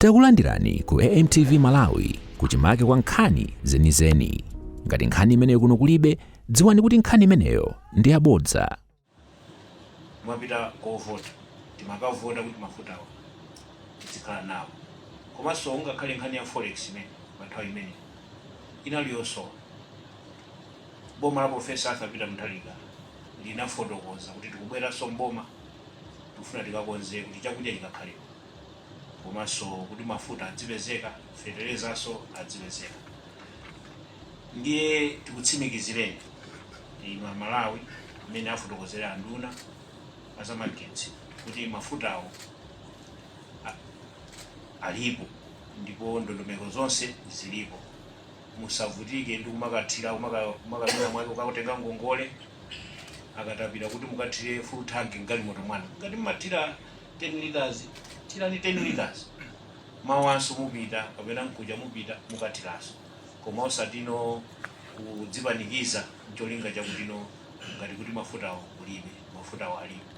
Takulandirani ku AMTV Malawi, kuchimake kwa nkhani zenizeni. Ngati nkhani imeneyo kuno kulibe, dziwani kuti nkhani imeneyo ndi yabodza. Mwapita kovota, timakavota kuti mafutawo tizikhala nawo. Komanso ungakhale nkhani ya forex imene pa nthawi imene inali yosowa, boma la Professor Arthur Peter Mutharika linafotokoza kuti tikubweranso mboma, tikufuna tikakonze kuti chakudya chikakhalepo, komanso kuti mafuta adzipezeka, feterezanso adzipezeka. Ndiye tikutsimikizireni inu Amalawi, mmene afotokozera anduna azamagetsi, kuti mafutawo alipo ndipo ndondomeko zonse zilipo. Musavutike ndi kumakathira, kumakamina mwake kukatenga ngongole akatapira kuti mukathire full tank mgalimoto mwanu. Ngati mmathira 10 liters, thirani 10 liters. Mawanso mupita kapena mkuja mupita mukathiranso, koma osatino kudzipanikiza ncholinga chakutino ngati kuti mafutawo kulibe. Mafutawo alipo.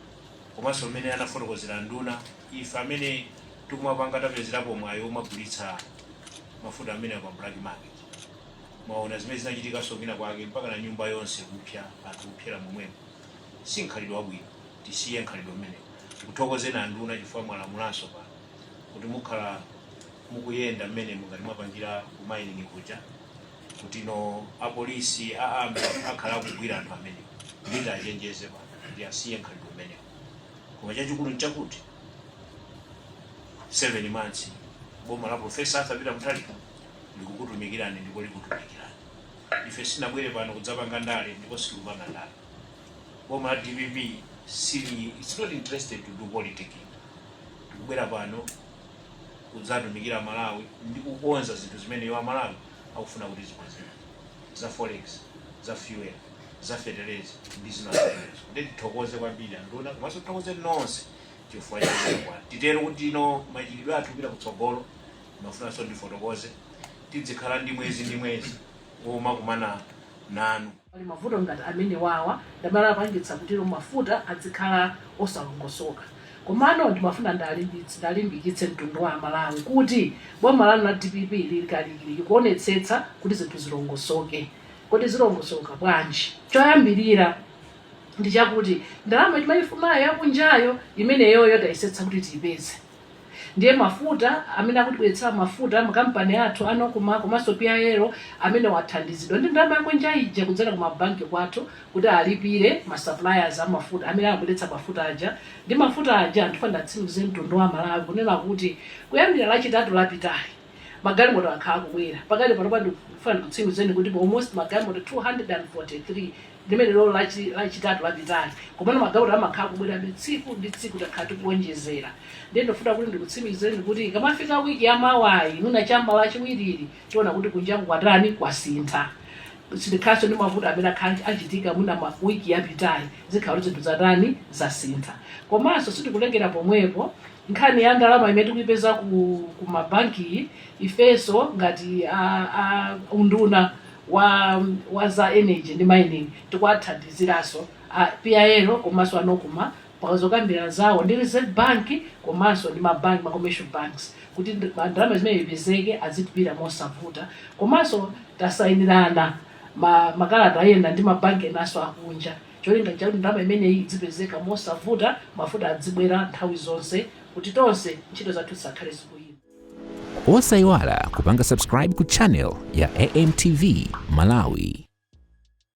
Komanso mmene anafotokozera nduna, ife amene tikumapanga tapezerapo mwayi omagulitsa mafuta amene pa black market, mwaona zimene zinachitikanso kwina kwake, mpaka na nyumba yonse kupya, anthu kupyera momwemo. Si nkhalidwe wabwino, tisiye nkhalidwe umenewo. Tikuthokozeni anduna chifukwa mwalamulanso pano kuti mukhala mukuyenda mmene mungati mwapangira ku mining kuja, kuti no apolisi a army akhala akugwira anthu amenewo nditi achenjeze pano kuti asiye nkhalidwe umenewo. Koma chachikulu nchakuti 7 months boma la Professor Arthur Peter Mutharika likukutumikirani ndipo likutumikirani. Ife sinabwere pano kudzapanga ndale ndipo sitikupanga ndale. Boma la DPP sili, it's not interested to do politicking. Tikubwera pano kudzatumikira Malawi ndi kukonza zinthu zimene iwo Amalawi akufuna kuti zikonzedwe, za forex, za fuel, za fertilizer ndi zina zoterezo. Ndi tithokoze kwambiri anduna, komanso tithokoze nonse chifukwa chakuti titero kuti ino machitidwe athu kupita kutsogolo. Mafunanso ndifotokoze, tidzikhala ndi mwezi ndi mwezi womakumana nanu. Pali mavuto ngati amene wawa ndamene apangitsa kuti mafuta azikhala osalongosoka. Komano ndimafuna ndalimbikitse mtundu wa Amalawi kuti boma lanu la DPP lili kalikiliki kuonetsetsa kuti zinthu zilongosoke. Kodi zilongosoka bwanji? Choyambirira ndi chakuti ndalama timayifunayo yakunjayo imeneyoyo tayisetsa kuti tiyipeze. Ndiye mafuta amene akutibweretsera mafuta, makampani athu ano komanso PIL amene wathandizidwa ndi ndalama yakunja ija kudzera ku mabanki kwathu kuti alipire ma suppliers a mafuta amene amabweretsa mafuta aja. Ndi mafuta aja, ndifuna ndatsimikize mtundu wa Malawi kunena kuti kuyambira Lachitatu lapitali magalimoto akhala akubwera. Pakali panopa ndikufuna ndikutsimikizeni kuti almost magalimoto 243 limene lolo Lachitatu lapitali. Komano magalimoto amakhala akubwerabe tsiku ndi tsiku, takhala tikuwonjezera. Ndiye ndifuna kuti ndikutsimikizeni kuti ikamafika wiki yamawayi, mwina chamba Lachiwiriri, tiona kuti kunjaku kwatani, kwasintha. Sitikhalanso ndi mavuto amene akhala achitika mwina ma wiki yapitayi. Zikhala kuti zinthu zatani, zasintha. Komanso sitikulekera pomwepo. Nkhani ya ndalama imene tikuyipeza ku mabanki, ifenso ngati a unduna wa za energy ndi mining tikuwathandiziranso a PIL komanso a NOCMA pakazokambirana zawo ndi Reserve Bank komanso ndi mabanki, ma commercial banks, kuti ndalama zimene ipezeke azitipira mosavuta. Komanso tasayinirana makalata ena ndi mabanki enanso akunja, cholinga chakuti ndalama imeneyi idzipezeka mosavuta, mafuta adzibwera nthawi zonse, kuti tonse ntchito zathu zisakhale zikuyima. Osayiwala kupanga subscribe ku channel ya AMTV Malawi.